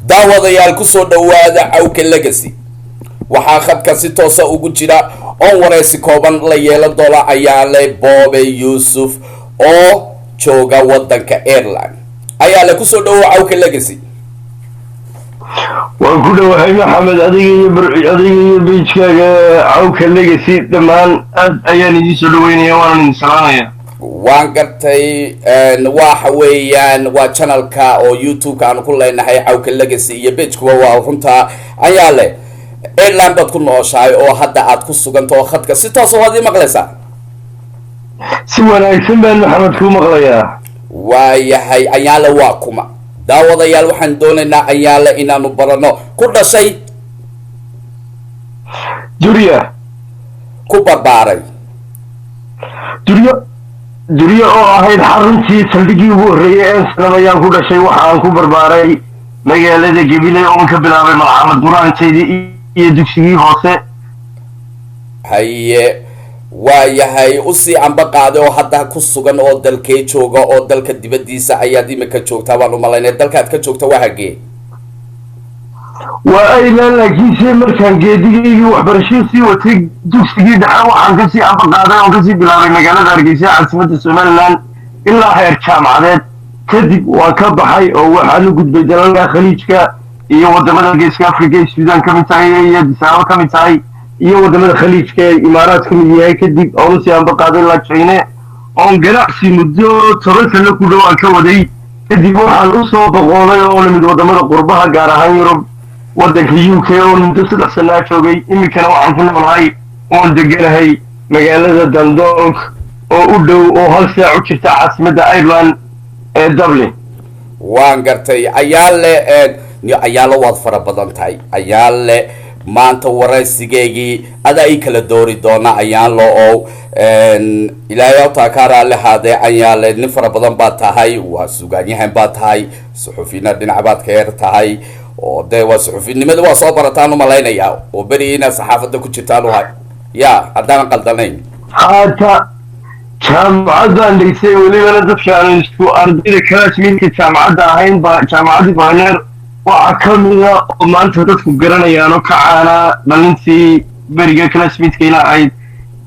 Daawadayaal, kusoo dhawaada Cawka Legacy. Waxaa khadka si toosa ugu jira oon wareysi kooban la yeelan doona Ayaale Boobe Yuusuf oo jooga wadanka Ireland. Ayaale, kusoo dhawow Cawka Legacy. Waan ku dhowahay, Maxamed. Adiga iyo page-kaaga Cawka Legacy dhammaan aad ayaan idiin soo dhaweynaya, waanan idin salaamaya. Waan gartay. Waxa weeyaan waa channelka oo YouTube-ka aanu ku leenahay Cawka Legacy iyo page-kuba waa runtaa. Ayaale, Ireland baad ku nooshahay oo hadda aad ku suganta oo khadka si toosa waad ii maqlaysaa? Si wanaagsan baan, Maxamed, kuu maqlayaa. Waayahay. Ayaale waa kuma? Daawadayaal, waxaan doonaynaa Ayaale inaanu barano. Ku dhashay? Durya. Ku barbaaray? Duryo, Duryo oo ahayd xaruntii saldhiggii ugu horreeyey ee sanam ayaan ku dhashay. Waxa aan ku barbaaray magaalada Gabiley oon ka bilaabay malxamad qur-aanteydii iyo dugsigii hoose. Haye, waayahay. Usii amba qaaday oo hadda ku sugan oo dalkee jooga oo dalka dibadiisa ayaad imika joogtaa baan umalaynaya. Dalkaad ka joogta waa hagee? Waa Ireland, laakiinse markaan geedigaygii waxbarasho sii watay dugsigii dhexe waxaan kasii amba qaaday oon kasii bilaabay magaalada Hargeysa, caasimadda Somaliland, ilaa heer jaamacadeed. Kadib waan ka baxay oo waxaan u gudbay dalalka Khaliijka iyo wadamada Geeska Africa ee Suudaan ka mid tahay iyo Disaabo ka mid tahay iyo wadamada Khaliijka ee Imaaraad ka mid yahay. Kadib oon usii amba qaaday ilaa China oon ganacsi muddo 10 sano ku dhow aan ka waday. Kadib waxaan usoo boqoolay oo nimid wadamada qurbaha, gaar ahaan Yurub, waddanka UK oo muddo 3 sanaa joogay. Iminkana waxaan ku noolahay oon deganahay magaalada Dundalk oo u dhow oo hal saac u jirta caasimadda Ireland ee Dublin. Waan gartay, Ayaale. Ayaalo, waad fara badan tahay, Ayaale. Maanta waraysigeygii adaa ii kala doori doona, Ayaanlo oo Ilaahay hortaa kaa raalli haadee. Ayaale, nin fara badan baad tahay. Waa sugaanyahan baad tahay, suxufiina dhinac baad ka yar tahay oo dee waa suxufinimada waa soo barataan umalaynaya oo beri inaad saxaafadda ku jirtaan u hay ya haddaanan qaldanayn. Haata jaamacad baan dhegsay, welibana dadkaan isku ardayda classmate jaamacadda ahayn ba jaamacaddii Pioneer waxaa ka mida oo maanta dadku garanayaan oo ka caanaa dhalintii beriga classmate-ka ila ahayd,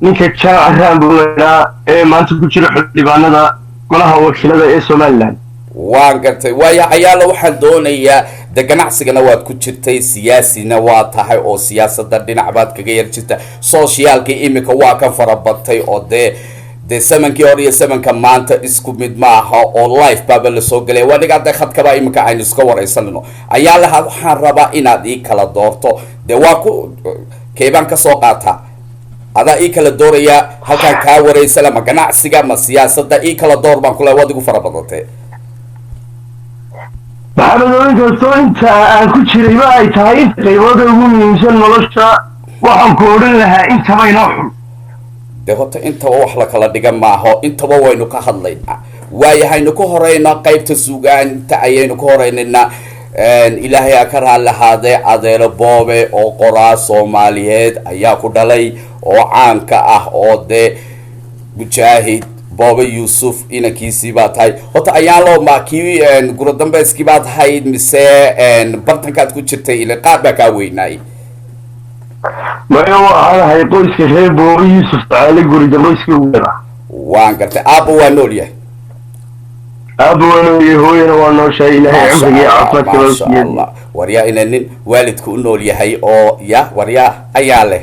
ninka Jaamac Raambo laydhaa ee maanta ku jira xildhibaanada golaha wakiilada ee Somaliland. Waan gartay. Waayo, Ayaala, waxaan doonayaa de ganacsigana waad ku jirtay, siyaasina waa tahay oo siyaasadda dhinac baad kaga yar jirta. Socialka imika waa ka farabatay oo dee zamankii hore iyo zamanka maanta isku mid ma aha oo live baaba lasoo gelaya. Waa dhigaa dee khadkaba imika aynu iska waraysanayno. Ayaalaha, waxaan rabaa inaad ii kala doorto. Dee waa ku keebaan kasoo qaataa? Adaa ii kala dooraya halkaan kaa wareysana, ma ganacsiga ma siyaasadda? Ii kala door baan kule, waad igu fara badatee. Maxamed, oo inkastoo inta aan ku jirayba ay tahay inta qaybooda ugu muhiimsan nolosha, waxaan ku odhan lahaa intaba inoo xun. Dee horta intaba wax la kala dhigan maaho, intaba waynu ka hadlaynaa. Waayahaynu ku horeynaa qaybta sugaanta ayaynu ku horeynaynaa. Ilaahay ha ka raalli ahaadee, adeero Boobe oo qoraa Soomaaliyeed ayaa ku dhalay oo caanka ah oo dee mujaahid Boobe Yuusuf inankiisii baa tahay. Horta, Ayaanlo, ma kii guradambeyskii baad ahayd mise bartankaad ku jirtay? Ile qaar baa kaa weynaayay. Maya, waxaan ahay qoyska reer Boobe Yuusuf Tacaale guri dambayskii ugu yaraa. Waan gartay. Aabba waa nool yahay? Aabba waa noolyahay, hooyana waa nooshahay. Ilaahay Maasha cumriga iyo Allah, caafimaadka loo maasha siiyay. Allah. Waryaa, ina nin waalidku u nool yahay oo ya waryaa ayaa leh,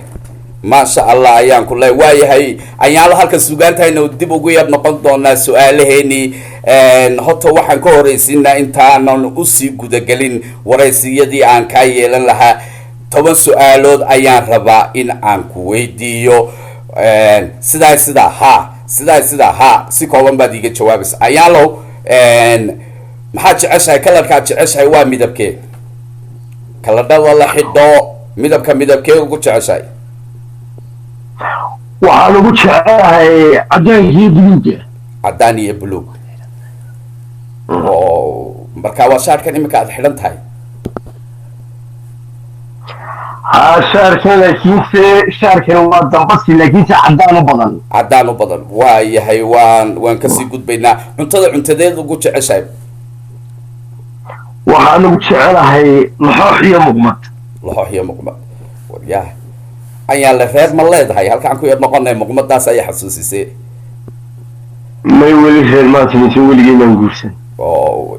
maasha Allah ayaan ku leey. Waayahay, Ayaalo, halka sugaantaynu dib ugu yar noqon doonaa su-aalaheenii. Horta waxaan ka horeysiinaa, intaanan usii gudagelin waraysiyadii aan kaa yeelan lahaa, 10 su-aalood ayaan rabaa in aan ku weydiiyo. Sidaa sidaa ha, sidaa sidaa ha, si kooban baad iiga jawaabaysa. Ayaalow, maxaad jeceshahay? Colorkaad jeceshahay waa midabkee? Colorada la xidho midabka midabkee ugu jeceshahay? Waxaan ugu jecelahay caddaanka iyo buluugga. Caddaan iyo buluug oo marka waa shaarkan iminka aad xidhan tahay? Haa, shaarkan, laakiinse shaarkan waa dambasi, laakiinse caddaan u badan. Caddaan u badan, waa yahay. Waan kasii gudbaynaa. Cuntada, cuntadeed ugu jeceshahay? Waxaan ugu jecelahay Laxoox iyo Muqmad. Laxoox iyo Muqmad. Waryaah, Ayaanle, reer ma leedahay? Halkaan ku yar noqonay, muqmadaas ayaa xasuusisay. May, weli reer maan samaysan, weligay maan guursan. Oo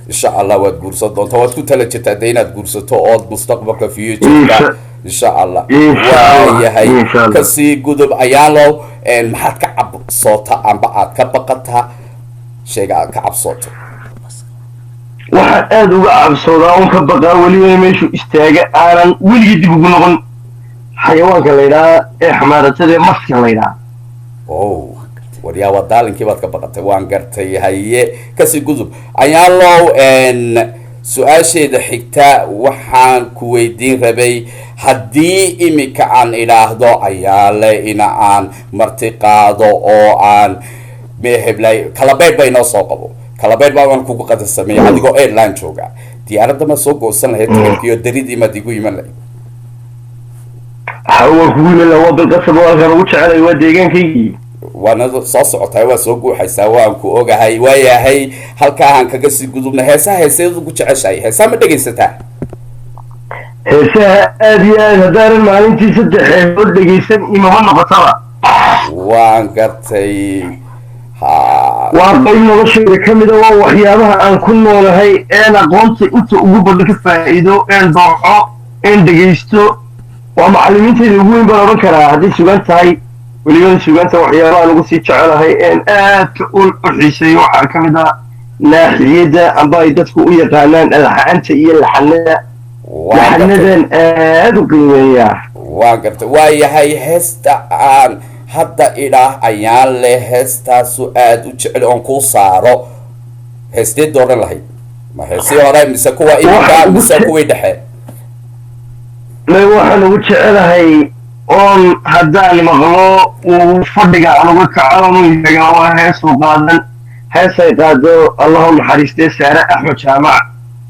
insha Allah waad guursan doontaa, waad ku tala jirtaa dee inaad guursato ood mustaqbalka, futureka, insha Allah. Insha Allah. Waayahay. Insha Allah. Kasii gudub, Ayaalow, maxaad ka cabsoota amba aad ka baqataa? Shayga aad ka cabsooto. Waxaan aada uga cabsoodaa un ka baqaa, weliba meeshu istaaga aanan weligii dib ugu noqon, xayawaanka la yidhaha ee xamaaratada ee maska la yidhaha. Oh, waryaa, waa daalinkii baad ka baqatay, waan gartay. Haye, kasii gudub, Ayaalow. Su-aasheeda xigta waxaan ku weydiin rabay, haddii iminka aan idhaahdo Ayaale ina aan marti qaado oo aan meheblay Kalabeydh ba inoo soo qabo, Kalabeydh baa waan kugu qada sameeya, adigoo airline jooga, diyaaradda ma soo goosan lahayd tikidkiyo daridii maad igu iman lahayd? Ha, waan kugu iman lahaa, waa bilqasab, waa halkaan ugu jecelay, waa deegaankaygii. Waana soo socotaa, waa soo guuxaysaa, waan ku ogahay. Waayahay, halkaa aan kaga sii gudubna. Heesaha, heeseed ugu jeceshahay? Heesaha ma dhegaysataa? Heesaha aada iyo aad, haddaanan maalintii 3 heesood dhegaysan imama noqotaba. Waan gartay, ha. Waa qayb noloshayda ka mida, waa waxyaabaha aan ku noolahay een aqoonta inta ugu badan ka faa'iido, een dooco, een dhegaysto. Waa macallimiintayda ugu weyn baan odhan karaa hadday sugan tahay. Welibana sugaanta waxyaabaha ugu sii jecelahay een aadka u xiiseeyo waxaa ka mid ah naaxiyadda amba ay dadku u yaqaanaan alxaanta iyo laxanada. Waan gartay. Laxanadan aad u qiimeeyaa. Waan gartay. Waayahay, heesta aan hadda idhaah ayaan leh heestaasu aada u jecel oon kuu saaro, heestee dooran lahayd? Ma heesii hore mise kuwa iminka Waxaan ugu mise kuwii dhexe? May, waxaan ugu jecelahay oon haddaan maqlo uu fadhiga aan uga kaco oon u yeegaa waa heesuu qaadan, heesay qaado Allahu naxariistee Saare Axmed Jaamac.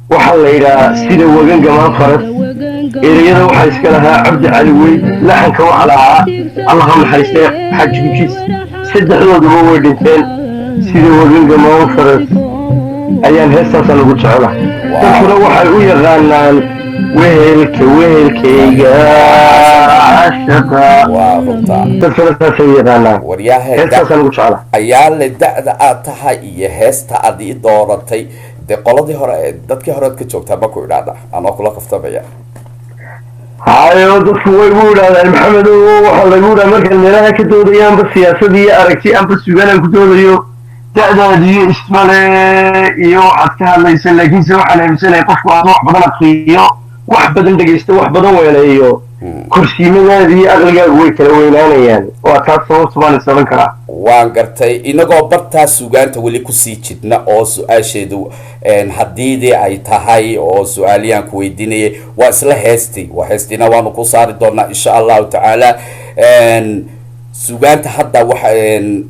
Waxaa la yidhahaa Sida Wagan Gamaan Faras. Ereyada waxaa iska lahaa Cabdi Cali Wey, laxanka waxaa lahaa Allahu naxariistee Xaaji Gujiis. Saddexdooduba way dhinteen. Sida Wagan Gamaan Faras ayaan heestaasaan ugu jecelahay. Dadkuna waxay u yaqaanaan Wehelka Wehelkayga Cashaqa. Waa runtaa. Dadkuna saasay u yaqaanaan. Waryahe, Heestaasaan ugu jecelahay. Ayaa le da-da aad tahay iyo heesta aad ii dooratay, dee qoladii hore, dadkii hore aad ka joogtaa ma ku idhaahda anoo kula kaftamaya? Hayo, dadku way igu idhahdaan, Maxamed, oo waxaa lagu idhaha markaan meelaha ka doodayaanba siyaasad iyo aragti anba sugaan ku doodayo, da-daadiyo ismale iyo waxaad ka hadlaysa. Laakiinse waxaan aaminsanahay qofku aad wax badan akriyo, wax badan dhegaysto, wax badan weeleeyo, korsiimadaada iyo aqligaagu way kala weynaanayaan. Waa taas sababta baan is odhan karaa. Waan gartay. Inagoo bartaa sugaanta weli kusii jidna oo su-aasheedu haddiidii ay tahay oo su-aaliyaan ku weydiinayay, waa isla heestii, waa heestiina waanu ku saari doonaa insha Allahu tacaala. Sugaanta hadda waxa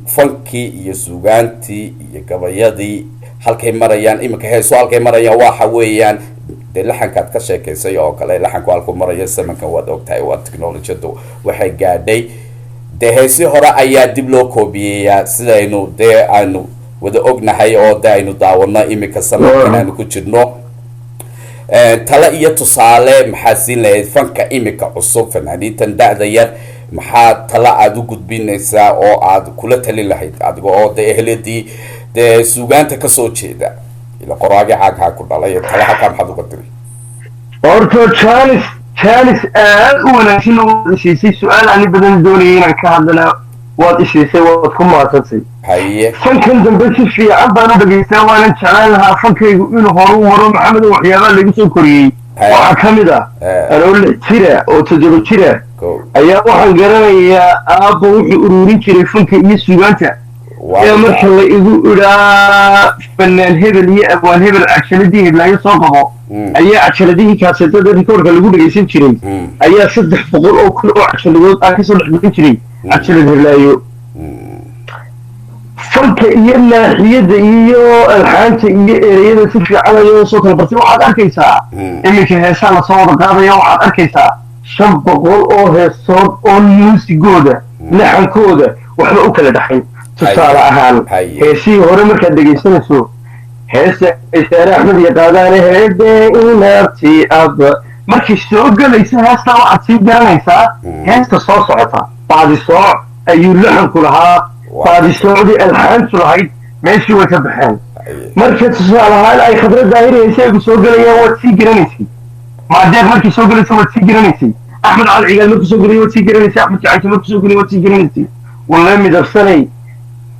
fankii iyo sugaantii iyo gabayadii halkay marayaan iminka, heeso halkay marayaan, waxa weeyaan dee laxankaad ka sheekaysay oo kale, laxanku halkuu marayo samankan waad ogtahay, waa technologiyadu waxay gaadhay. Dee heesi hore ayaa dib loo koobiyeeyaa, sidaynu dee aynu wada ognahay oo de aynu daawano iminka samankan aynu ku jirno. Tale iyo tusaale maxaad siin lahayd fanka iminka cusub, fanaaniintan da-da yar? Maxaa tale aada u gudbinaysaa oo aad kula talin lahayd, adiga oo dee ehledii dee suugaanta kasoo jeeda, ila qoraagi caaghaa ku dhalay? Tale halkaa maxaad uga diri? Horta janis aad u wanaagsan waad isiisay, su-aal ani badan doonayay inaan ka hadlana waad isiisay, waad ku maadsantay. Haye. Fankan dambe si fiican baan u dhegaystaa, waanan jeclaan lahaa fankaygu inuu horu maro. Maxamed, waxyaabaha lagu soo koriyey waxaa ka mid ah, anoo 6 jira oo 7 jira ayaa waxaan garanayaa aabba wuxuu ururin jiray fanka iyo sugaanta. Ee marka la igu idhaa fanaan hebel iyo abwaan hebel cajaladii heblaayo soo qabo, ayaa cajaladihii kaaseetada rikoorka lagu dhegaysan jiray ayaa 300,000 oo cajaladood aan kasoo dhex gelin jiray cajalad heblaayo. Fanka iyo naaxiyadda iyo alxaanta iyo ereyada si fiican ayuu soo kala bartay. Waxaad arkaysaa iminka heesaa lasoo wada qaadaya, waxaad arkaysaa 500 oo heesood oo muusigooda, laxankooda waxba u kala dhaxayn. Tusaale ahaan, heesihii hore markaad dhegaysanayso, Heesta ay Saare Axmed yaqaadaan, heede inabti abba, markay soo gelaysa heestaa waxaad sii garanaysaa heesta soo socota. Baadisooc ayuu laxanku lahaa, baadisoocdii alxaantu lahayd meeshii way ka baxeen. Marka tusaale ahaan ay Khadra Daahir heesaygu soo gelayaan, waad sii garanaysay. Maadeeq markay soo gelaysa waad sii garanaysay. Axmed Cali Cigaal markuu soo gelay waad sii garanaysay. Axmed Jacayse markuu soo gelay waad sii garanaysay. Walle midabsanay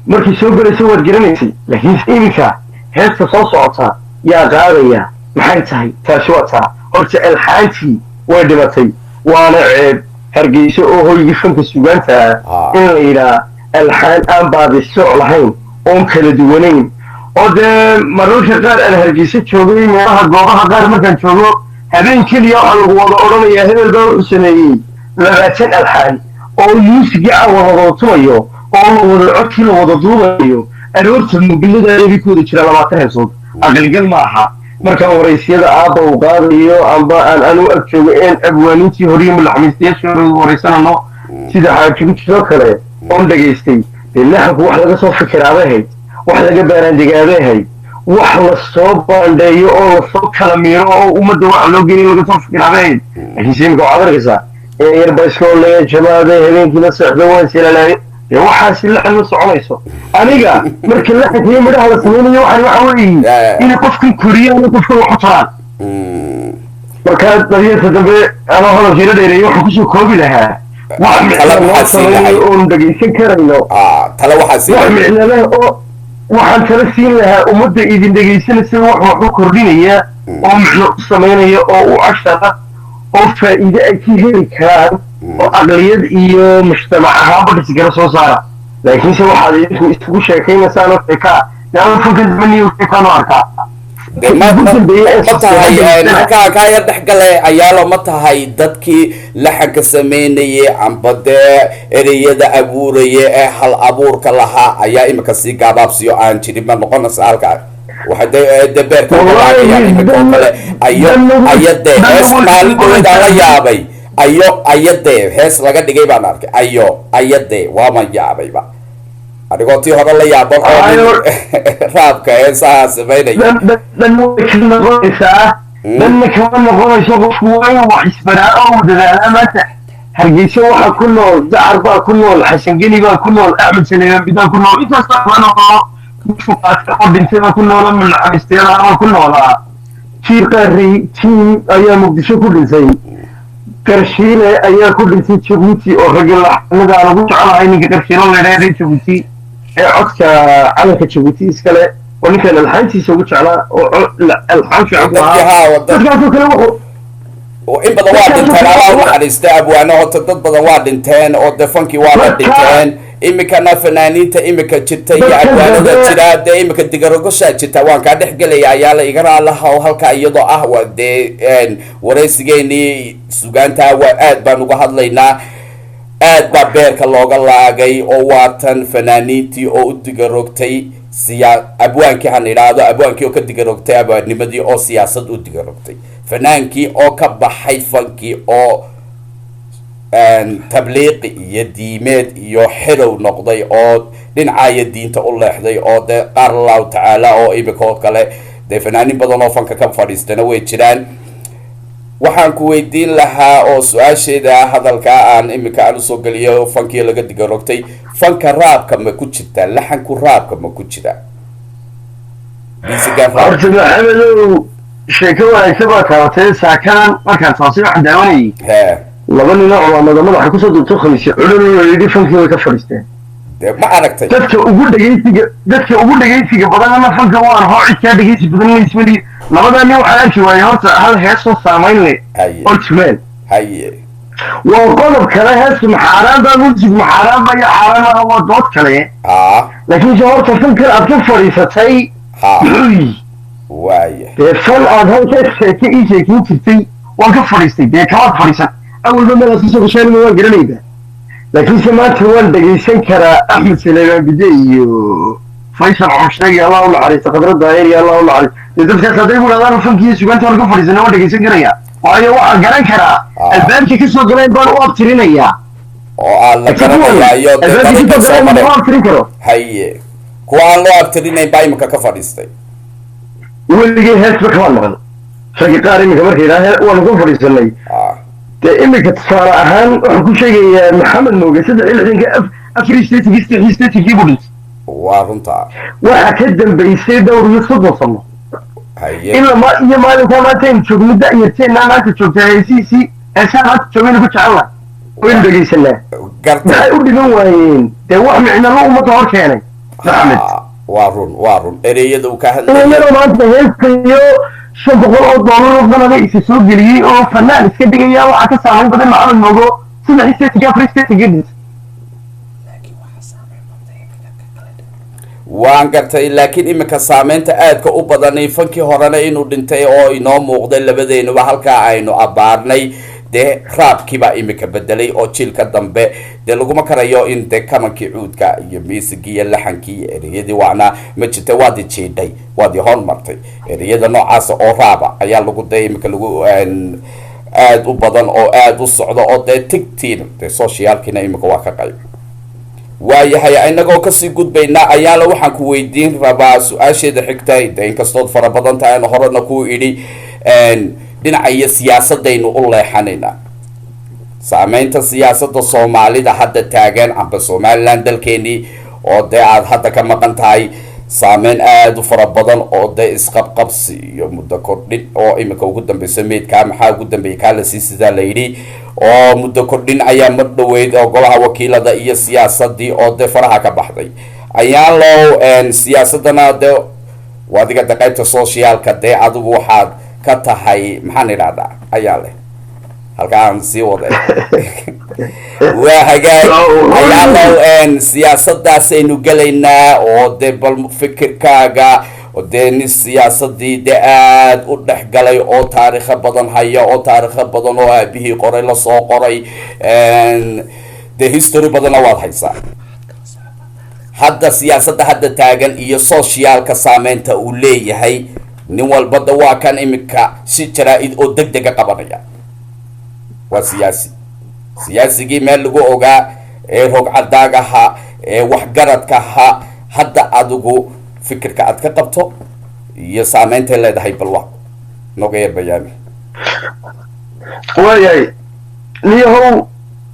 markay soo gelaysa waad garanaysay. Laakiin iminka heesta soo socota yaa qaadaya? Maxay tahay taasi? Waa taa, horta alxaantii way dhimatay, waana ceeb Hargeysa oo hoygii fanka sugaanta ah in la yidhaa alxaan aan baadisoc lahayn oon kala duwanayn. Oo dee mararka qaar aan Hargeysa joogay, meelaha goobaha qaar markaan joogo, habeen keliya waxaa lagu wada odhanayaa hebel baa wuxuu sameeyey 20 alxaan oo muusigii aan wada wada oo la wada codkii la wada duubayo, aroorta mobilada ku wada jira 20 heesood. Aqalgal ma aha. Markaan waraysiyada aabba uu qaadayo amba aan anu ag joogo een abwaaniintii horiyo mulaxamiistayaashii hore waraysanano, sida Xaaji sidoo kale oon dhegaystay, dee laxanku wax laga soo fikiraabay ahayd, wax laga baaraandegaabay ahayd, wax lasoo baandheeyo oo lasoo kala miiro oo ummadda waxa loo geliyo laga soo fikiraabay ahayd. Laakiin se imika waxaad arkaysaa in yar ba iska olaya jamaaday, habeenkii la seexdo waan silalaay. Dee waxaasi laxan ma soconayso. Aniga marka laxanka iyo midhaha la samaynayo, waxaan waxa weeye inay qofkan koriyaan oo qofkan wax u taraan. Markaa dhalinyarta dambe anoo hadalkiila dheereeyo, waxaan kusoo koobi lahaa wax micno loo samaynayo oonu dhegaysan karayno. Tale waxaa siin wax micno leh oo waxaan tala siin lahaa ummadda idin dhegaysanaysa, wax wax u kordhinaya oo micno u samaynaya oo u cashara oo faa'iide ay ka heli karaan oo aqliyad iyo mujtamac ahaanba dhisi kara soo saara. Laakiinse waxaad idinku isugu sheekaynaysaan oo sheekaa fanka damaniyo sheekaan u arkaa. Ma tahay halkaa kaa yar dhex gale ayaalo, ma tahay dadkii laxanka sameynayay amba dee ereyada abuuraya ee hal abuurka lahaa ayaa imika sii gaabaabsiyo aan jirin? Ma noqonaysa halkaa waxay de beerka ugalaagayaan imika oo kale? Ayo ayo dee hees maalin dhaweyd aan la yaabay, ayo ayo dee hees laga dhigay baan arkay. Ayo ayo dee waaman yaabayba anigoo tii hore la yaaban oo nin raabka heesaha samaynaya. Dhan way ka noqonaysaa, dhanna kama noqonayso. Qofku waa inuu wax isbaraa oo uu dadaalaa. Maanta Hargeysa waxaa ku nool Dacar baa ku nool, Xasangeni baa ku nool, Axmed Saleemaan Bidaan ku nool, intaas baa nool oo dhintay baa ku noola, mulaxamiistayaal baa ku noolaa, Jiir Qaarey Tiim ayaa Muqdisho ku dhintay, Qarshiile ayaa ku dhintay Jabuuti, oo ragga laxanada aan ugu jecelahay ninka Qarshiile la yidhaha Jabuuti ee codka calanka Jabuuti iskale oo ninkan alxaantiisa ugu jeclaa oo alxaan fiican ku ahaa. Dadkaasoo kale wuxuu in badan waa dhinteen, Allah u naxariista abwaano. Horta dad badan waa dhinteen oo dee fankii waa la dhinteen. Imikana fanaaniinta imika jirta iyo abwaanada jira dee imika digarogoshaa jirta. Waan kaa dhex gelaya ayaa la igana allaha oo halkaa iyadoo ah waa dee waraysigeenii sugaanta waa aad baan uga hadlaynaa. Aad baa beerka looga laagay oo waatan fanaaniintii oo u digarogtay siyaa abwaankii han idhaahdo, abwaankii oo ka digarogtay abwaannimadii oo siyaasad u digarogtay, fanaankii oo ka baxay fankii oo tabliiqi iyo diimeed iyo xerow noqday oo dhinacaya diinta u leexday, oo dee qaar Allahu tacaala oo imika oo kale dee fanaanin badan oo fanka ka fadhiistana way jiraan. Waxaan ku weydiin lahaa oo su-aasheeda hadalkaa aan imika aan usoo geliyo, fankii laga digarogtay, fanka raabka ma ku jirtaa? Laxanku raabka ma ku jira? Horta Maxamedow, sheeko wanaagsan baa taabatay. Saakadan markaan taasi waxaan daawanayay laba nin oo culaamada madaxa kusoo duubto khamiisyo culul la yidhi fankii way ka fadhiisteen. Ma aragtay? Dadka ugu dhegaysiga badanna fanka waan hoo cidkaa dhegaysi badan ismali. Labadaa nin waxaan arki waayey horta hal heesoo saamayn leh oo jumeel. Waa qodob kale, heestu maxaaraan baa, muusig maxaaraan baa iyo xaaraan maaha, waa dood kale. Laakiin se horta fankan aad ka fadhiisatay muxuu yihi? Dee fan aad halka sheeke ii sheekeyn jirtay waan ka fadhiistay, dee kamaad fadhiisan awalba meel aad kasoo gashaan waan garanaydaa. Laakiinse maanta waan dhegaysan karaa Axmed Saleemaan Bide iyo Faysal Cumsheeg, Allah u naxariisto, Khadra Daahir iyo Allah u naxariisto. Dee dadkaas hadday ku dhahdaan fankiiyo sugaanta waan ka fadhiisana, waan dhegaysan karayaa, waayo waxaan garan karaa albaabkii kasoo galeen baan u abtirinayaa oo aan la garanayaa iyo dee dariiqa soo maray. Loo abtirin karo. Haye, kuwa aan loo abtirinayn baa imika ka fadhiistay. Weligay heesba kamaan maqan. Raggi qaar iminka markay yidhaha waanu ku fadhiisanay. Dee iminka tusaale ahaan waxaan ku sheegayaa Maxamed Mooge 63-ka, 84-kii, 83-kii buu dhintay. Waa runta. Waxaa ka dambeysay dhowr iyo 30 sano. Ilaa ma iyo maalinkaa maanta aynu joogno, da'yarteennaa maanta joogtaa heesihiisii, heesaha maanta joogaynu ku jecelnahay, waynu dhegaysanaa. Maxay u dhiman waayeen? Dee wax micnalo ummadda hor keenay, Maxamed. Waa run, waa run, ereyada uu ka hadlaya. Ereyada maanta heestayo 500 oo doolar oo sanada isa soo geliyey oo fanaan iska dhigaya waxaa ka saamayn badan Maxamed Moogo 83-kii, 84-kii dhintay. Waan gartay, laakiin iminka saameynta aadka u badanay fankii horena inuu dhintay oo inoo muuqday labadeenuba halkaa aynu abaarnay. Dee raabkiibaa iminka bedelay oo jiilka dambe dee laguma karayo in dee kamankii, cuudka iyo miisigii iyo laxankii iyo ereyadii wacnaa ma jirta. Waad i jiidhay, waad i hormartay. Ereyada noocaasa oo raaba ayaa lagu dee iminka lagu aada u badan oo aada u socda oo dee tigtiina dee socialkiina iminka waa ka qayb. Waayahay, inagoo kasii gudbaynaa, ayaala waxaan ku weydiin rabaa su-aasheeda xigta. De inkastood fara badan tahay aan horena ku idhi, dhinaca iyo siyaasadaynu u leexanaynaa. Saameynta siyaasadda Soomaalida hadda taagan amba Somaliland dalkeenii oo dee aada hadda ka maqan tahay, saameyn aada u fara badan oo dee isqabqabsi iyo muddo kordhin oo iminka ugu dambeysa meydkaa maxaa ugu dambeeyay kaa lasii sidaa la yidhi oo muddo kordhin ayaa mar dhaweyd oo golaha wakiilada iyo siyaasadii oo dee faraha ka baxday. Ayaalow, siyaasadana dee adiga de qaybta socialka dee adigu waxaad ka tahay, maxaan idhahdaa, ayaa leh halka aan sii waday. Waa hagaag, ayaalow, siyaasadaasaynu gelaynaa oo dee bal fikirkaaga oo dee nin siyaasadii dee aada u dhex galay oo taariikho badan haya oo taariikho badan oo aabihii qoray lasoo qoray, dee history badanna waad haysaa. Hadda siyaasadda hadda taagan iyo socialka saameynta uu leeyahay, nin walba da waa kan iminka si jaraa-id oo deg dega qabanaya, waa siyaasi. Siyaasigii meel lagu ogaa ee roog cadaag ahaa ee waxgaradka ahaa, hadda adigu fikirka aad ka qabto iyo saameyntay leedahay bal wa noga yar bayaami. Waayahay niyahow,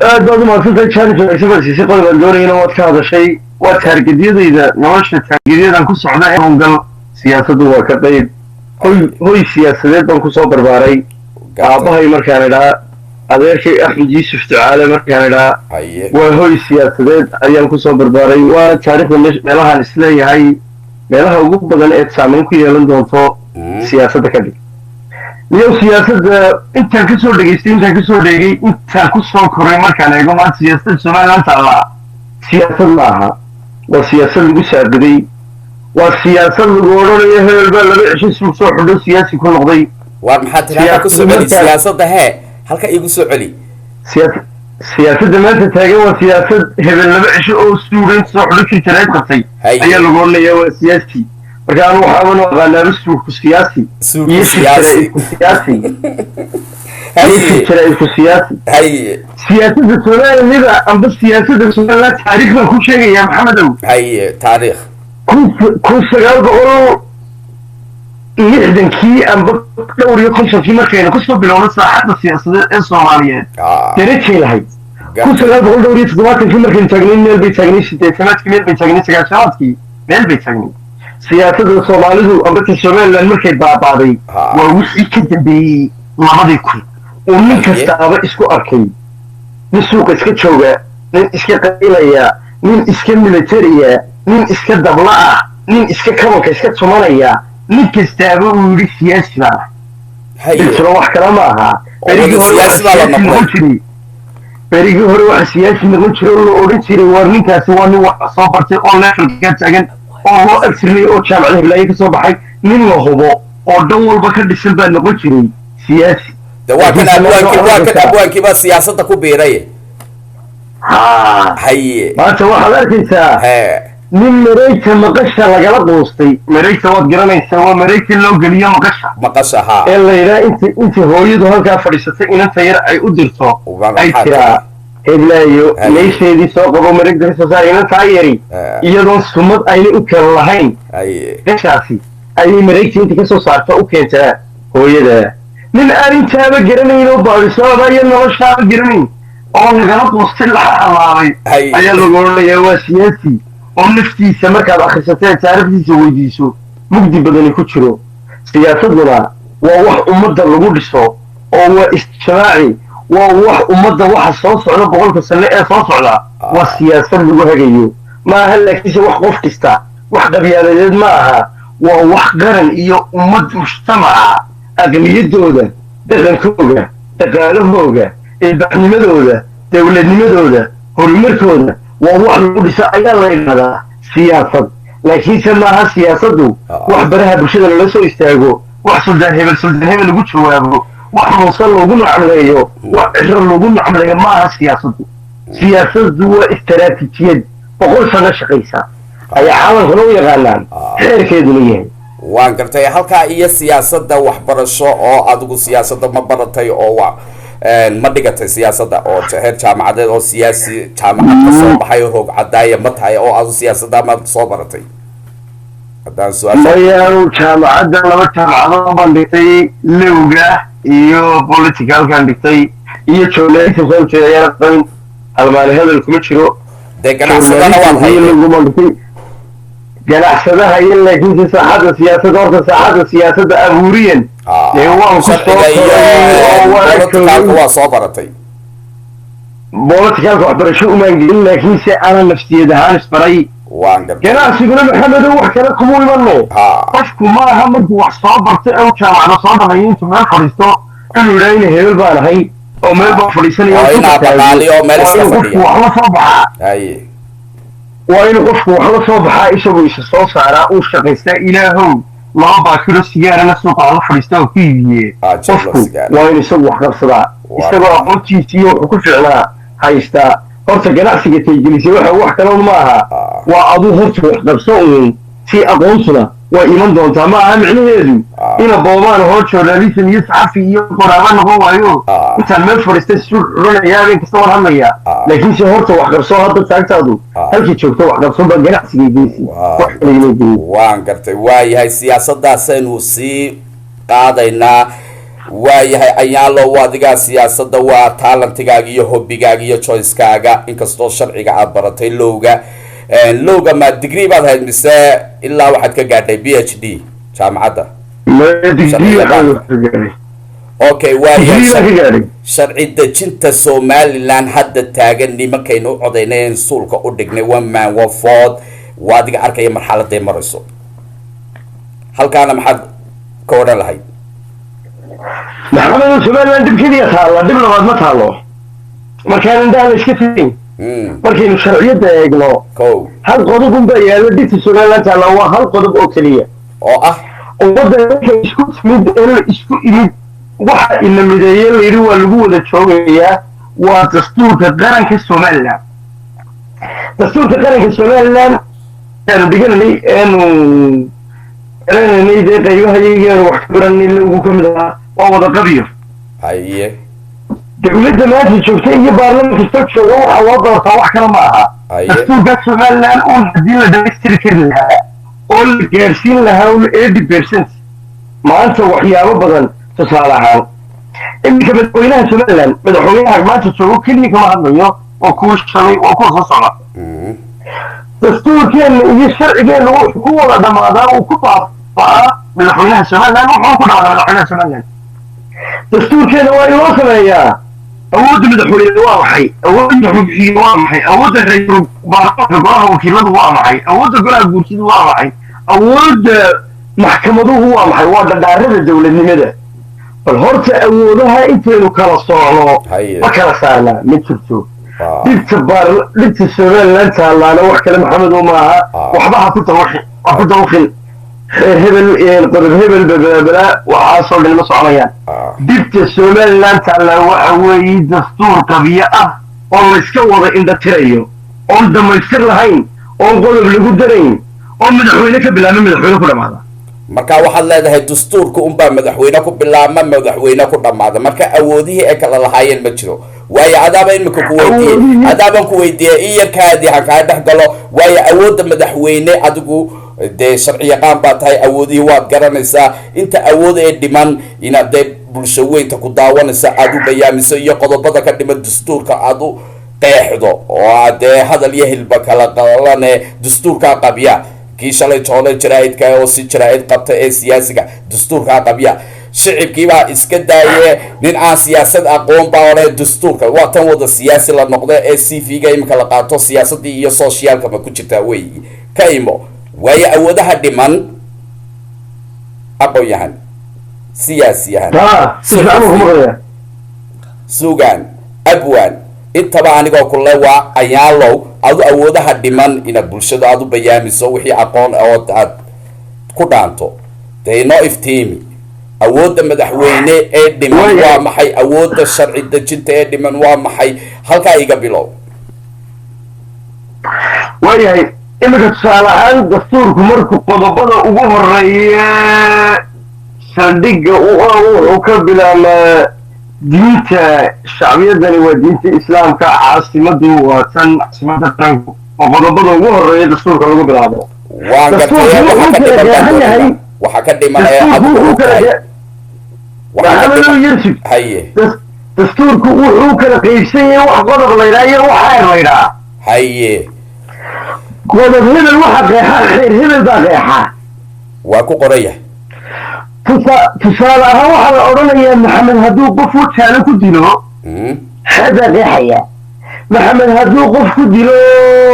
aad baad umahadsantahay. Challenge wanaagsan baad siisay. Qodob aan doonayana waad ka hadashay, waa targetyadayda nolosha, targetyadan ku socda ee howlgal. Siyaasaddu waa ka qayb. Hoy hoy siyaasadeed baan kusoo barbaaray. Aabahay markaan idhaa, adeerkay Axmed Yuusuf Ducaale markaan idhaa, waa hoy siyaasadeed ayaan kusoo barbaaray. Waana taariikhda meelahaan isleeyahay meelaha ugu badan eed saameyn ku yeelan doonto siyaasadda ka dhig. Niyow, siyaasadda intaan kasoo dhegaystay, intaan kasoo dheegay, intaan kusoo koray, markaan eego maanta siyaasadda Somaliland taallaa siyaasad ma aha. Waa siyaasad lagu saabiday, waa siyaasad lagu odhanayo hebel baa 2 cisho suug soo xidho siyaasi ku noqday. Waar maxaa tiri? Halka kusoo celi siyaasadda, hee, halka iigu soo celi. Siyaasadda maanta taagan waa siyaasad hebel 2 cisho oo suugayn soo xidho jir jarayd qabtay ayaa lagu odhanaya waa siyaasi. Marka anu waxaaban u aqaanaaba suugku siyaasi iyo shir jaraa'idku siyaasi iyo shir jaraa'idku siyaasi. Siyaasadda Soomaalida amba siyaasadda Somaliland taariikh baan ku sheegayaa, Maxamedow. Haye, taariikh. 1960-kii amba dhowr iyo kontonkii markaynu kusoo bilowno saaxadda siyaasadeed ee Soomaaliyeed, darajay lahayd. 1974-kii markaynu taagnay meel bay taagnay, 80-aadkii meel bay taagnay, 90-aadkii meel bay taagnay. Siyaasadda Soomaalidu ambata Somaliland markay baabaaday waa wixii ka dambeeyey 2000 uu nin kastaaba isku arkay, nin suuqa iska jooga, nin iska qaylaya, nin iska militariya, nin iska dabla ah, nin iska kabanka iska tumanaya, nin kastaaba uu yidhi siyaasi baan ahay. Biltuna wax kale ma aha. Berigii hore waxaa siyaasi noqon jiray, berigii hore waxaa siyaasi noqon jiray oo la odhan jiray war ninkaasi waa nin wax soo bartay oo levelka taagan oo loo abtirnay oo jaamacada hiblaaye ka soo baxay, nin la hubo oo dhan walba ka dhisan baa noqon jiray siyaasi. De waa kan abwaankii, waa kan abwaankii baa siyaasadda ku biiray. Haye. Maanta waxaad arkaysaa nin mareegta maqasha lagala quustay. Mareegta waad garanaysaa, waa mareegta loo geliyo maqasha. Maqasha, ha. Ee la yidhaha inta hooyadu halkaa fadhiisatay inanta yar ay u dirto, ay tiraa heblaayo meesheedii soo qabo, mareegta kasoo saar. Inantaa yari iyadoon sumad ayna u kala lahayn gashaasi Ayay mareegta inta kasoo saarta u keentaa hooyada. Nin aan intaaba garanayn oo baadisoaba iyo noloshaaba garanayn oo lagala quustay, laga halaabay, ayaa lagu odhanayaa waa siyaasi, oo naftiisa markaad akhrisatee taariikhdiisa weydiiso mugdi badani ku jiro. Siyaasaduna waa wax ummadda lagu dhiso oo waa ijtimaaci, waa wax ummadda waxa soo socda 100-ka sano ee soo socda waa siyaasad lagu hagayo. Ma aha laakiinse wax qof kasta, wax qabyaaladeed ma aha, waa wax qaran iyo ummad mujtamaca aqliyadooda, dhaqankooga, dhaqaalahooga, ilbaxnimadooda, dowladnimadooda, horumarkooda waa wax lagu dhiso ayaa la idhahdaa siyaasad. Laakiinse maaha siyaasaddu wax baraha bulshada lala soo istaago, wax suldaan hebel suldaan hebel lagu jawaabo, wax Muuse loogu nacmleeyo, wax Ciro loogu nacmleeyo ma aha siyaasaddu. Siyaasaddu waa istaraatiijiyad 100 sano shaqaysa ayaa caalamkana u yaqaanaan, xeerkeeduna yahay. Waan gartay. Halkaa iyo siyaasadda waxbarasho oo adigu siyaasadda ma baratay oo wa ma dhigatay siyaasadda oo heer jaamacadeed oo siyaasi jaamacad ka soo baxay oo roog cadaaya ma tahay oo adu siyaasadda ma soo baratay, haddaan su-aasha? Mayaanu, jaamacadda laba jaamacadood baan dhigtay, lawga iyo politicalkan dhigtay iyo journalism. Soo jeeda ayaan qabin, halmaani hadal kuma jiro. Dee ganacsadana waad hayday hayday. Dhigtay ganacsadaha iyo laakiinse saaxadda siyaasadda, horta saaxadda siyaasadda abuuriyan dee waan ku soo sharciga iyo koray oo waan politicalka joogay. Waa soo baratay. Politicalka waxbarasho umaan gelin, laakiinse ana nafsiyad ahaan isbaray. Waan gartay. Ganacsiguna, Maxamedow, wax kale kuma imano. Qofku ma aha markuu wax soo barto ee uu jaamacada soo dhamayo intuu meel fadhiisto inuu yidhaa ina hebel baan ahay oo meel baan fadhiisanaya Oo oo inaa ku taago. baqaaliyo oo meel Waa iska inuu qofku fadhiya. wax la soo baxaa. Waa inuu qofku wax la soo baxaa, isagoo isa soo saaraa, uu shaqaystaa. Ilaahow 2 baakilo sigaarana suuqa la fadhiista oo ku iibiye. Jeclo Qofku sigaar. waa in isagu wax qabsadaa, isagoo aqoontiisa iyo wuxuu ku ficnaa haystaa. Horta ganacsiga taygelisay waxa wax kale ma aha, waa aduu horta wax qabso uun, si aqoontuna way iman doontaa. Ma aha micnaheedu ina boobaan hor journalism iyo saxafi iyo qoraaba noqon waayo intaan meel fadhiista suul xulanayaa, habeen kasta waan hadlayaa. Laakiinse horta wax qabso, hadda taagtaadu halkii joogto wax qabso baa ganacsiga geysi, wax kale inay geyin. Waan gartay. Waayahay, siyaasaddaasaynu sii qaadaynaa. Waayahay, Ayaalo, adigaa siyaasadda waa talentigaaga iyo hobbigaaga iyo choicekaaga, inkastoo sharciga aad baratay, lawga. Lawga ma degree baad hayd mise ilaa waxaad ka gaadhay PhD jaamacadda? Ma degree Sharciga waxaan baanka. ka gaadhay. Okay, waayahay. Degree baan ka gaadhay. Sharci dejinta Somaliland hadda taagan, nimankaynu u codaynay en suulka u dhignay, one man one vote, waa adiga arkaya marxaladay marayso. Halkaana maxaad ka odhan lahayd? Maxamedow, Somaliland dhib keliya taalla, dhib labaad ma taallo. Markaan indhaha la iska firin, markaynu sharciyadda eegno, hal qodob unbaa yaallo. Dhibta Somaliland taalla waa hal qodob oo keliya, oo ah? Ummadda markay isku timid ee la isku imid, waxa ina mideeye la yidhi waa lagu wada joogayaa waa dastuurka qaranka Somaliland. Dastuurka qaranka Somaliland aanu dhigananay eenu garananay, dee qaybaha iyageenu wax ka baranay lagu ka mid ahaa, waa wada qabyo. Dowladda maanta joogta iyo baarlamanka soo jooga waxa loo doortaa wax kale ma aha, dastuurka Somaliland uun haddii la dhamaystiri kari lahaa oo la gaarsiin lahaa un 80%, maanta waxyaabo badan. Tusaale ahaan, iminka madaxweynaha Somaliland, madaxweynaha maanta joogo keliya kama hadlayo, waa kuwa shalay, waa kuwa soo socda. Dastuurkeenna iyo sharcigeenna wuxuu ku wada dhammaadaa uu ku baaba'aa madaxweynaha Somaliland, wuxuu ku dhacdaa madaxweynaha Somaliland. Dastuurkeena waa in loo sameeyaa awoodda madaxweyne waa maxay, awoodda xubxiye waa maxay, awoodda ra-iisul baarlamaanka golaha wakiiladu waa maxay, awoodda golaha guursidu waa maxay, awoodda maxkamaduhu waa maxay, waa dhadhaarada dowladnimada. Bal horta awoodaha intaynu kala soocno, ma kala saarnaa? Ma jirto. Dhibta baar, dhibta Somaliland taallaana wax kale, Maxamed, maaha. Waxba ha ku dawaqin, ha ku dawaqin xeer hebel, qodob hebel, balbalaa, waxaasoo dhan ma soconayaan. Dhibta Somaliland taallaa waxa weeye dastuur qabiyo ah oo la iska wada indhatirayo, oon dhammaystir lahayn, oon qodob lagu darayn, oo madaxweyne ka bilaabma madaxweyne ku dhamaada. Marka waxaad leedahay dastuurka unbaa madaxweyne ku bilaabma, madaxweyne ku dhammaada, marka awoodihii ay kala lahaayeen ma jiro. Waayo, adaaba imika ku weydiiyey, adaaban ku weydiiyey in yarkaadii ha kaa dhex galo. Waayo, awoodda madaxweyne adigu Dee sharci yaqaan baa tahay, awoodihii waad garanaysaa. Inta awood ee dhiman inaad dee bulsho weynta ku daawanaysa aada u bayaamiso, iyo qodobada ka dhiman dastuurka aada u qeexdo, oo aad dee hadal iyo hilba kala qalane. Dastuurkaa qabya kii shalay joole jaraa-idka oo si jaraa-id qabta ee siyaasiga, dastuurkaa qabya. Shicibkiibaa iska daaye, nin aan siyaasad aqoon baa odhe dastuurka waa tan wada siyaasi la noqda ee CV-ga imika la qaato, siyaasadii iyo socialka ma ku jirtaa wey ka imo waayo. Awoodaha dhiman, aqoon-yahan, siyaasiyahan, Ha, si fiican baan ku maqlayaa. Sugan abwan intaba anigoo kule waa Ayaalow, adu awoodaha dhiman inaad bulshada aada u bayaamiso, wixii aqoon oo aad ku dhaanto dee inoo iftiimi. Awoodda madaxweyne ee dhiman waa maxay? Awoodda sharci dejinta ee dhiman waa maxay? Halkaa iga bilow. Waayahay, iminka tusaale ahaan dastuurku markuu qodobada ugu horeeya saldhigga u ah wuxuu ka bilaabmaa diinta shacbiyadani waa diinta Islaamka, caasimadu waa tan, caasimada qaranku waa qodobada ugu horeeya dastuurka lagu bilaabo. Waan Dastuurku gartay. Waxa ka wuxuu dhiman kala baan qeexan yahay doonayna, waxa ka dhiman ee dastuurku adigu wuxuu og kala tahay waxa ka Maxamedow dhiman. Yusuf. Haye. Dastuurku wuxuu kala qaybsan yahay wax qodob la yidhaha iyo wax xeer la yidhaha. Qodob hebel waxa qeexa xeer hebel baa qeexa. Waa ku qoran yahay. Tusaale ahaan waxaa la odhanayaa Maxamed hadduu qof wajaalo ku dilo, xeer baa qeexaya. Maxamed hadduu qof ku dilo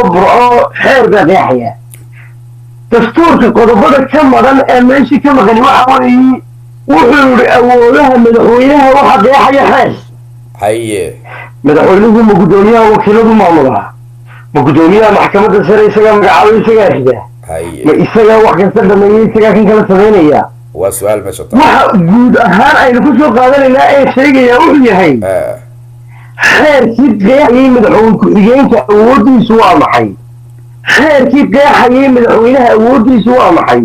Burco, xeer baa qeexaya. Dastuurka qodobada ka maran ee meeshii ka maqani waxa weeye, wuxuu yihi awoodaha madaxweynaha waxa qeexaya xeer. Madaxweynuhu ma guddoomiyaha wakiiladu maamulaa? Ma guddoomiyaha maxkamadda sare isagaa magacaabay, isagaa rida? Ma isagaa wax kasta dhameeyey, isagaa kan kala samaynaya? Waa su-aal meesha taal. Waxa guud ahaan aynu ku soo qaadanaynaa ee sheegayaa wuxuu yahay xeerkii qeexayay madaxweyne ku-xigeenka awooddiisu waa maxay? Xeerkii qeexayay madaxweynaha awooddiisu waa maxay?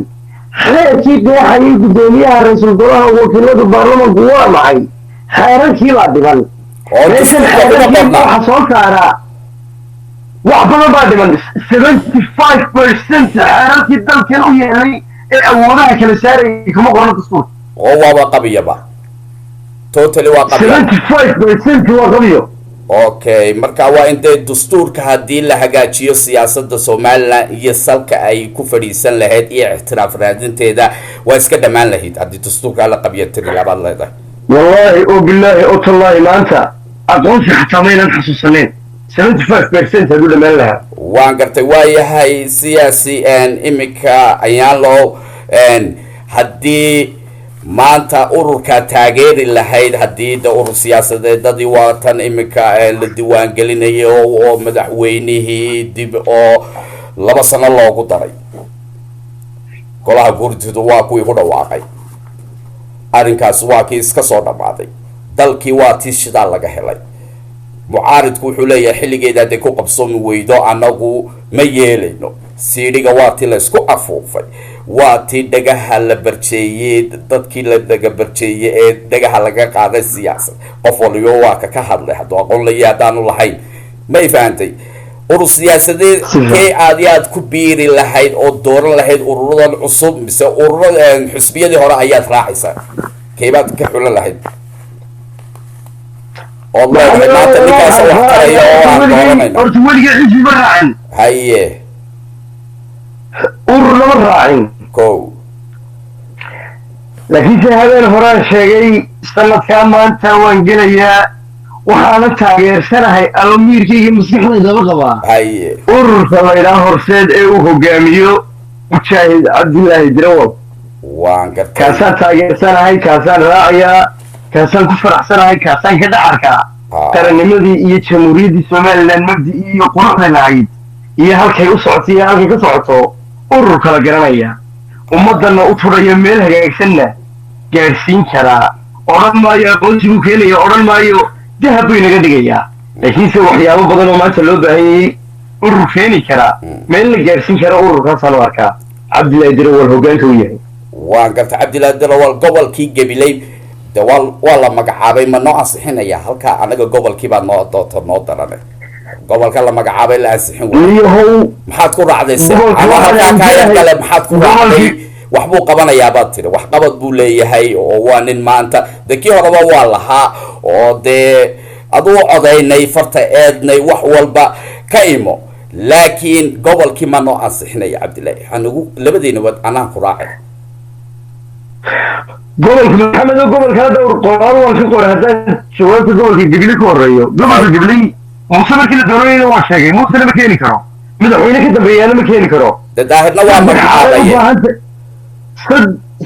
Xeerkii qeexayay guddoomiyaha ra-iisul golaha wakiiladu baarlamanku waa maxay? Xeerarkii baa dhiman. Oo meeshan dastuurka kuma xeerarkii qorna. Waxa soo saaraa wax badan baa dhiman. 75% xeerarkii dalkan u yeelay ee awoodaha kala saarayay kuma qorna dastuurka. Oo waaba qabiyaba, totally waa qabiya. 75% waa qabiyo. Okay, marka waa in dee dastuurka haddii la hagaajiyo, siyaasadda Somaliland iyo salka ay ku fadhiisan lahayd iyo ictiraaf raadinteeda waa iska dhammaan lahayd haddii dastuurka la qabiyo tiri labaad leedahay. Wallaahi oo bilaahi oo tallaahi, maanta aqoonsi xataa maynan xasuusaneen 75% hadduu dhammaan lahaa. Waan gartay. Waayahay siyaasi, iminka Ayaanlo, haddii maanta ururkaa taageeri lahayd, haddii de urur siyaasadeedadii waa tan iminka la diiwaangelinayo oo madaxweynihii dib oo 2 sano loogu daray, golaha guurtidu waa kuwii ku dhawaaqay arrinkaas, waa kii iska soo dhammaaday, dalkii waa tii shidaal laga helay. Mucaaridku wuxuu leeyahay xilligeeda hadday ku qabsoomi weydo annagu ma yeelayno. Siidhiga waa tii laysku afuufay, waa tii dhagaha la barjeeyey, dadkii la dhaga barjeeyey ee dhagaha laga qaaday siyaasad. Qof waliba waa ka hadlay hadduu aqoon layi haddaanu lahayn. May fahantay? Urur siyaasadeed kee aad iyo aad ku biiri lahayd oo dooran lahayd? Ururadan cusub mise ururada xusbiyadii hore ayaad raacaysaa? Keebaad ka xulan lahayd ood leedahay maanta ninkaasa wax taraya oo aan dooranayna? Horta weligay xisbi ma raacin. Urur lama raacin. Ko. Laakiinse habeen horaan sheegay, sanadkaa maanta waan gelayaa, waxaana taageersanahay ama miirkayga maskaxdaydaba qabaa ururka la ydhaha Horseed ee uu hogaamiyo Mujaahid Cabdilaahi Dirawal. Waan gartay. Kaasaan taageersanahay, kaasaan raacayaa, kaasaan ku faraxsanahay, kaasaan ka dhacarkaa qarannimadii iyo jamhuuriyaddii Somaliland, mabdi iyo quruxda lahayd iyo halkay u socoto iyo halkay ka socoto, urur kala garanaya, ummaddanna u tudhaya, meel hagaagsanna gaadhsiin karaa. Odhan maayo aqoonsi buu keenaya, odhan maayo dahab buu inaga dhigayaa, laakiinse waxyaabo badan oo maanta loo baahanyayey urur keeni karaa, meel la gaadhsiin kara, ururkaasaan u arkaa Cabdillahi Dirawal hoggaanka u yahay. Waan gartay. Cabdillahi Dirawal, gobolkii Gabiley de waa la magacaabay, ma noo ansixinaya halkaa? Anaga gobolkii baa noo doonta noo darane. Gobolka la magacaabay la ansixin waayo. Niyahow, Maxaad ku raacday se? Gobolka Ama waxaan halkaa kaayar aaminsanahay- kale maxaad ku raacday? Gobolkii- Wax buu qabanayaa baad tiri, waxqabad buu leeyahay oo waa nin maanta dee kii horeba waa lahaa oo dee aduu codaynay, farta eednay, wax walba ka imo, laakiin gobolkii ma noo ansixinaya. Cabdillahi, anigu labadeena wad anaan ku raacay. Gobolka, Maxamed, oo gobolka hadda qoraal waan ka qoray. Haddaan jawaabta gobolka Gibley ka horeeyo, gobolka Gibley Muuse markii la doonayna waa sheegay, Muusena ma keeni karo, madaxweyne ka dambeeyaana ma keeni karo. Dee Daahirna waa Saddex xaalay u magacaabaye. baahan tahay,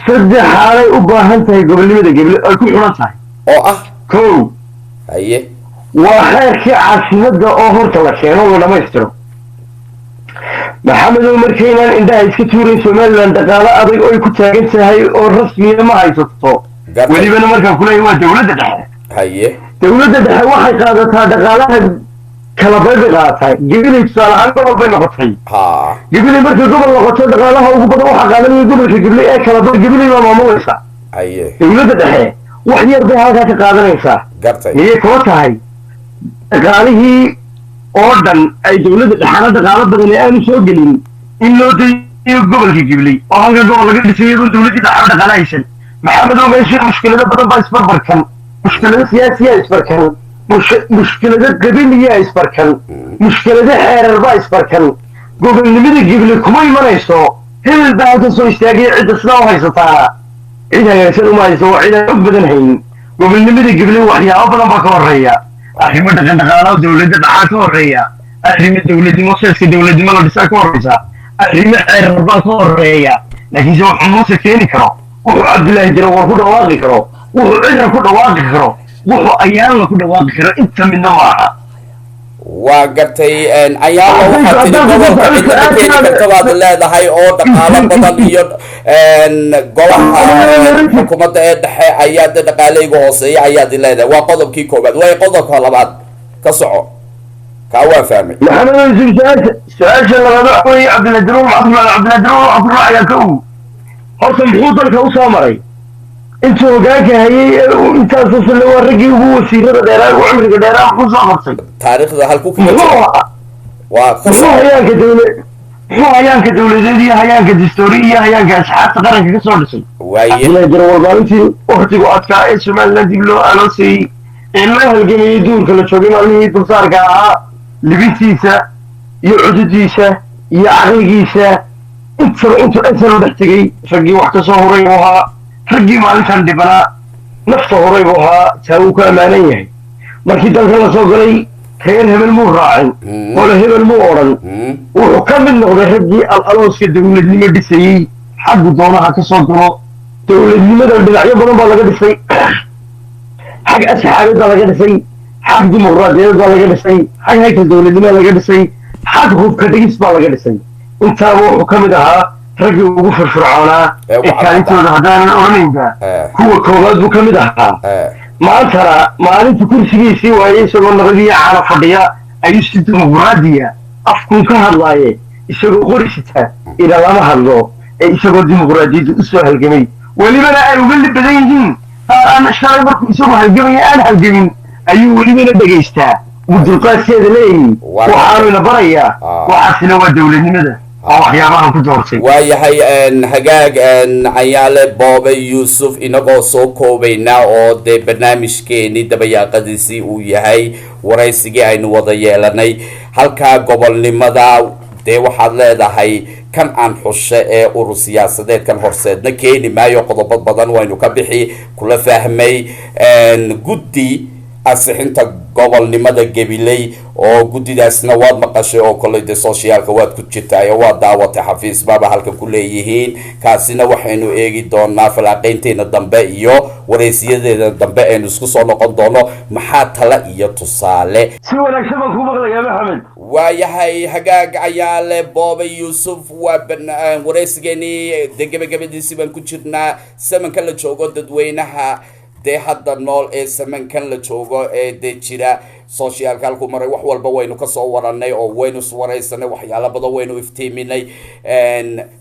saddex xaalay u baahan tahay gobolnimada Gibley ay ku xulan tahay. Oo ah? Kow, Haye. waa xeerkii caasimadda oo horta la keeno, la dhamaystiro. Maxamedow, markaynaan indhaha iska tuurayn, Somaliland dhaqaalo adag oy ku taagan tahay oo rasmiya ma haysato. Gartay. Welibana markaan kuleeyahay waa dowladda dhexe. Haye. Dowladda dhexe waxay qaadataa dhaqaalaha kala bay qaadataa. Gabiley tusaale ahaan gobol bay noqotay. Gabiley markay gobol noqoto, dhaqaalaha ugu badan waxaa qaadanaya gobolka Gabiley ee kala bay Gabiley baa maamulaysa. Dowladda dhexe wax yar bay halkaa ka qaadanaysaa. Gartay. Miyay kula tahay dhaqaalihii oo dhan ay dowladda dhexana dhaqaalo badan ee aanu soo gelin in loo dayo gobolka Gibley oo halka gobol laga dhisay iyadoo dowladdii dhexana dhaqaalo haysan? Maxamed oo, meesha mushkilado badan baa isbarbarkan, mushkilado siyaasiyaa isbarkan, mushkilado qabiliyaa isbarkan, mushkilado xeerar baa isbarkan. Gobolnimada Gibley kuma imanayso hebel baa halkan soo istaagaya. Cidda sidaa u haysataa cid hagaagsan uma hayso, waa cid aan og badan haynin. Gobolnimada Gibley waxyaabo badan baa ka horeeya: arrimo dhaqan dhaqaalo dowladda dhacaa ka horeeya, arrimo dowladnimo, seeska dowladnimo la dhisaa ka horeysa, arrimo cerar baa ka horeeya. Laakiinse wuxuu Muuse keeni karo, wuxuu Cabdullaahi Jarawar ku dhawaaqi karo, wuxuu Cira ku dhawaaqi karo, wuxuu Ayaanla ku dhawaaqi karo, inta midna maaha. Waa gartay. Ayaalo, waxaad tiri gobolka cidna ma keeni karta baad leedahay oo dhaqaalo badan iyo golaha xukuumadda ee dhexe ayaa de dhaqaaleyga hooseeya ayaad leedahay. Waa qodobkii koowaad. Way qodobka labaad ka soco, kaa waan fahmay. Maxamed Yusuf, su-aasha labaad waxa weeye Cabdullahi Daruur maxaa Cabdullahi Daruur waxaa ku raacayaa ka uu horta muxuu dalka usoo maray intuu hogaanka hayay ee uu intaasoo sano, waa raggii ugu wasiirada dheeraa, ugu cumriga dheeraa, muxuu soo qabtay? Taariikhda halku kaga Muxuu jira waa ka muxuu soco. Hayaanka dowla muxuu hayaanka dowladeed iyo hayaanka dastuuri iyo hayaanka asxaabta qaranka ka soo dhisay? Waaye. Cabdullahi Darawal maalintii waktigu adkaa ee Somaliland dib loo aloosayey ee loo halgamayey, duurka la joogay, maalmihii dulsaarka ahaa, libintiisa iyo cududiisa iyo caqligiisa intaba intuu SL u dhex tegey, raggii wax ka soo huray buu ahaa, raggii maalintan dhibanaa nafta huray buu ahaa. Taa wuu ku ammaanan yahay. Markii dalka la soo galay, reer hebel muu raacin, qolo hebel muu odhan. Wuxuu ka mid noqday raggii al-alooska dowladnimo dhisayey, xaggu doonaha ka soo galo. Dowladnimada dhinacyo badan baa laga dhisay: xag asxaabeed baa laga dhisay, xag dimuqraadiyadeed baa laga dhisay, xag haykal dowladnimo laga dhisay, xag hubka dhigis baa laga dhisay. Intaaba wuxuu ka mid ahaa raggii ugu firfircoonaa Ee ugu ee kaalintooda haddaanan odhanaynba kuwa koowaad buu ka mid ahaa. Maantana maalinta kursigiisii waayey, isagoo nabadiyo caana fadhiya ayuu si dimuqraadiya afkuu ka hadlaaye, isagoo qori sita ila lama hadlo ee isagoo dimuqraadiyadda usoo halgamay, welibana ay uga badan yihiin qaar aan shalay markuu isagoo halgamaya aan halgamin, ayuu welibana dhegaystaa, wuu dulqaadkeeda leeyihi. Waxaanuna barayaa, waxaasina waa dowladnimada, waa waxyaabahan ku doortay. Waayahay, hagaag. Cayaale Boobe Yuusuf, inagoo soo koobaynaa oo dee barnaamijkeeni dabayaaqadiisii uu yahay waraysigii aynu wada yeelanay, halkaa gobolnimada dee waxaad leedahay kan aan xushe ee urur siyaasadeedkan Horseedna keeni maayo, qodobo badan waynu ka bixi kula fahmay. Guddi ansixinta gobolnimada Gabiley oo guddidaasna waad maqashay oo kolley dee socialka waad ku jirtaay oo waad daawatay, xafiis baaba halkan ku leeyihiin. Kaasina waxaynu eegi doonaa falaaqeynteena dambe iyo waraysiyadeeda dambe aynu isku soo noqon doono. Maxaa tala iyo tusaale? Si wanaagsan baan kuu maqlayaa, Maxamed. Waayahay, hagaag. Cayaale Boobe Yuusuf, waa waraysigeenii dee gebagabadiisii baan ku jirnaa. Samanka la joogo, dadweynaha dee hadda nool ee samankan la joogo ee dee jira socialka halku maray, wax walba waynu kasoo waranay oo waynu iswaraysanay, waxyaalo badan waynu iftiiminay.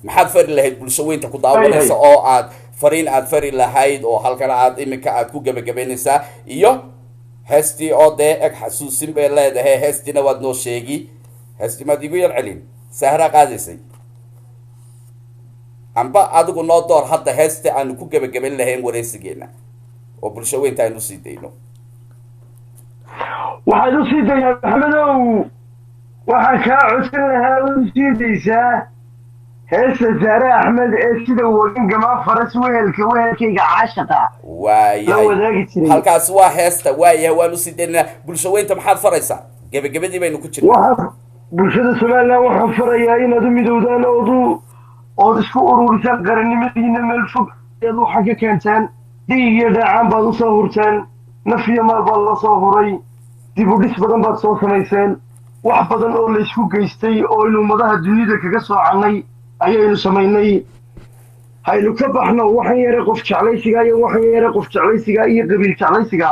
Maxaad fari lahayd bulsho weynta ku daawanaysa Hay, hay. oo aad fariin aad fari lahayd oo halkan aad iminka aad ku gebagabaynaysaa iyo Heestii oo dee eg xasuusin bay leedahay. Heestiina waad noo sheegi. Heestii maad igu yar celin? Sahraa qaadaysay amba adigu noo door hadda heesta aanu ku gebagaban lahayn wareysigeena oo bulsho weynta aynu usii dayno. Waxaad u sii dayaa, Maxamedow, waxaan kaa codsan lahaa u sii daysaa heesta Saare Axmed ee sida wagan gamaa faras wehelka wehelkayga caashaqa la Waayahay. wadaagi jiray. Halkaas waa heesta. Waayahay, waan usii daynaa. Bulsho weynta maxaad faraysaa? Gebagabadii baynu ku jirnaa. Waxaan bulshada Somaliland waxaan farayaa inaad u midowdaan ood isku ururisaan qarannimadiina. Meel fog ayaad waxaa ka keentaan, dhiig iyo dheecaan baad usoo hurteen, naf iyo maal baad la soo huray, dib u dhis badan baad soo samayseen, wax badan oo laysku geystay oo aynu ummadaha dunida kaga soocannay ayaynu samaynay. Haynu ka baxno waxan yare qof jeclaysiga iyo waxan yare qof jeclaysiga iyo qabiil jeclaysiga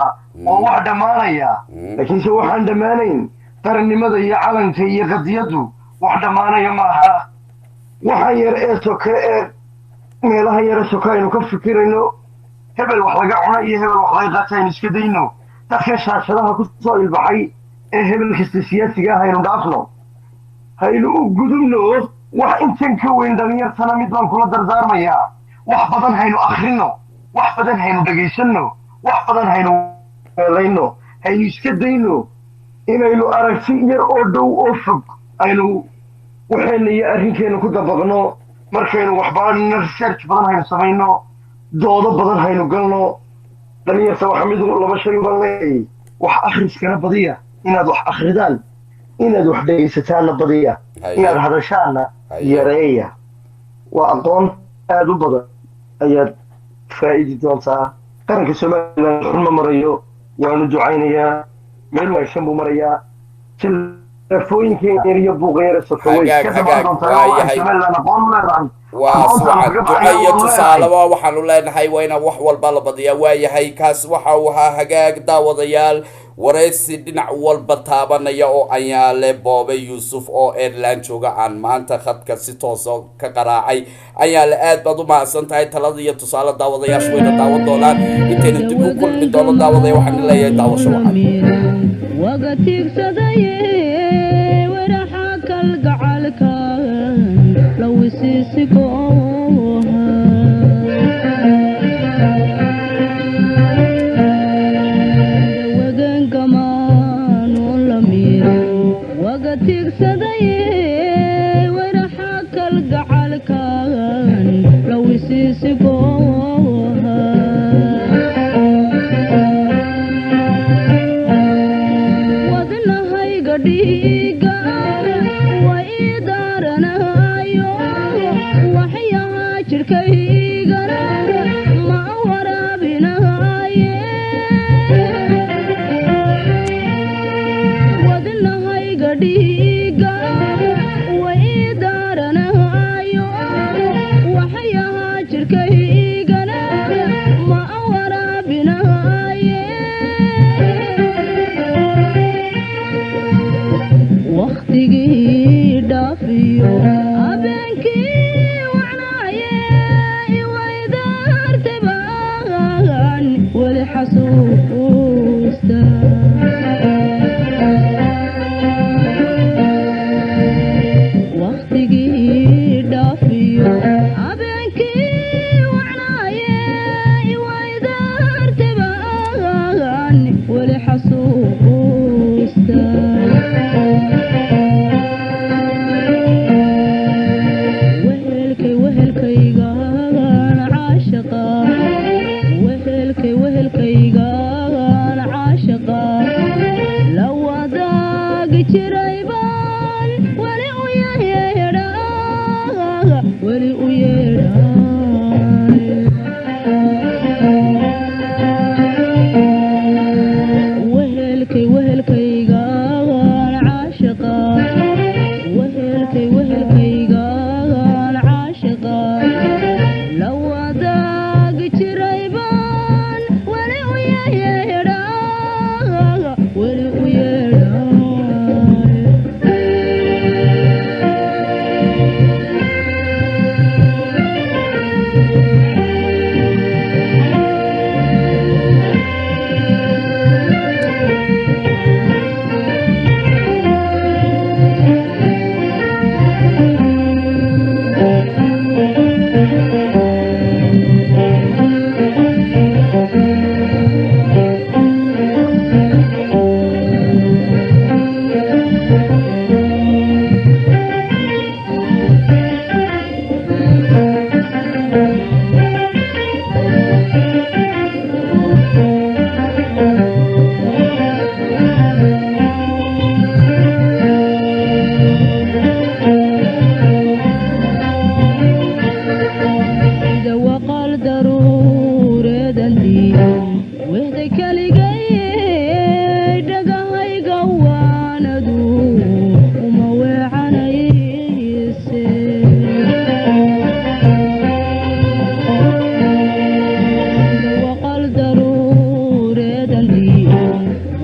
oo wax dhammaanaya, laakiinse waxaan dhammaanayn qarannimada iyo calanka iyo qadiyaddu wax dhammaanaya maaha. Waxan yar ee soke ee meelaha yare soke aynu ka fikirayno, hebel wax laga cuna iyo hebel wax laga qaata, aynu iska dayno. Dadka shaashadaha ku soo ilbaxay ee hebel kasta siyaasiga ah aynu dhaafno, haynu u gudubno wax intan ka weyn. Dhalinyartana mid baan kula dardaarmayaa: wax badan haynu akhrino, wax badan haynu dhegaysanno, wax badan haynu weelayno, haynu iska dayno inaynu aragti yar oo dhow oo fog aynu waxayna iyo arrinkeena ku dabaqno. Markaynu waxbaadhno, research badan haynu samayno, doodo badan haynu galno. Dhalinyarta waxa mid laba shay baan leeyahay: wax akhriskana badiya, inaad wax akhridaan, inaad wax dhegaysataanna badiya, inaad hadashaanna yareeya. Waa aqoon aada u badan ayaad faa'idi doontaa. Qaranka Somaliland xun ma marayo, waanu ducaynayaa, meel wanaagsan buu marayaa. Teleefooyinka yar iyo buuqa yare sokowey Hagaag, ka dhamaan hagaag, doontaa. Waxay waayahay. Somaliland aqoon u leedahay Waa aqoontaan suwacan kaga duco baxaya iyo waanu leedahay. Tusaaleba waxaanu leenahay waa inaan wax walba la badiyaa. Waayahay, kaas waxa uu ahaa hagaag daawadayaal waraysi dhinac walba taabanaya oo Anyaale Boobe Yuusuf oo Airland jooga aan maanta khadka si toosa ka qaraacay. Anyaale, aad baad u mahadsan tahay. Talada iyo tusaale daawadayaashu wayna daawan doonaan. Intaynu dib u kulmi doono, daawadaya, waxaan leeyahay daawasho wacan. Waga tiigsadaye waraxa kalgacalkan lawisiisigooha. Wagangamanu lamiro waga tiigsadaye waraxa kalgacalkan lawisiisigooha. Wadnahayga dhiiga waa ii daaranayo, waxyaha jidhkaygana ma waraabinaye. Wadnahayga dhiiga waa ii daaranayo, waxyaha jidhkaygana ma waraabinaye. Wakhtigii dhaafiyo habeenkii wacnaaye iwaydaartabaan weli xasuusta. Wakhtigii dhaafiyo habeenkii wacnaaye iwaydaartabaan weli xasuusta. Wehelkay wehelkaygaan caashaqa, wehelkay wehelkaygaan caashaqa la wadaagi jiray baan weli u yeedhaa, weli u yeedhaa. Wehelkay wehelkaygaan caashaqa, wehelkay wehelkaygaan caashaqa la wadaagi jiray baan weli u yeedhaa,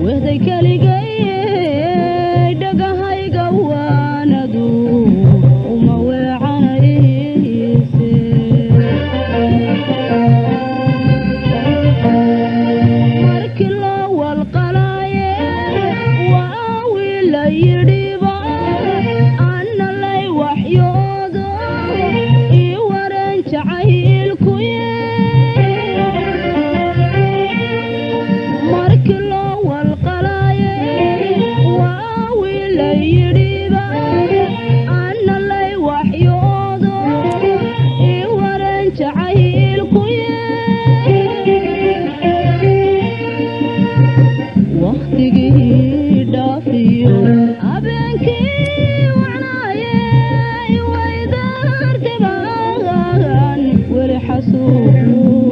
Wehday keligay dhagahayga waanadu uma weecanayse. Markii loo walqalaaye waa wiila yidhiba anna lay waxyoodo ii waran jacaylkuye. Markii loo walqalaaye waa wiila yidhiba anna lay waxyoodo ii waran jacaylkuye. Wakhtigii dhaafiyo habeenkii wacnaaye waydaartibaan weli xasuustaaye.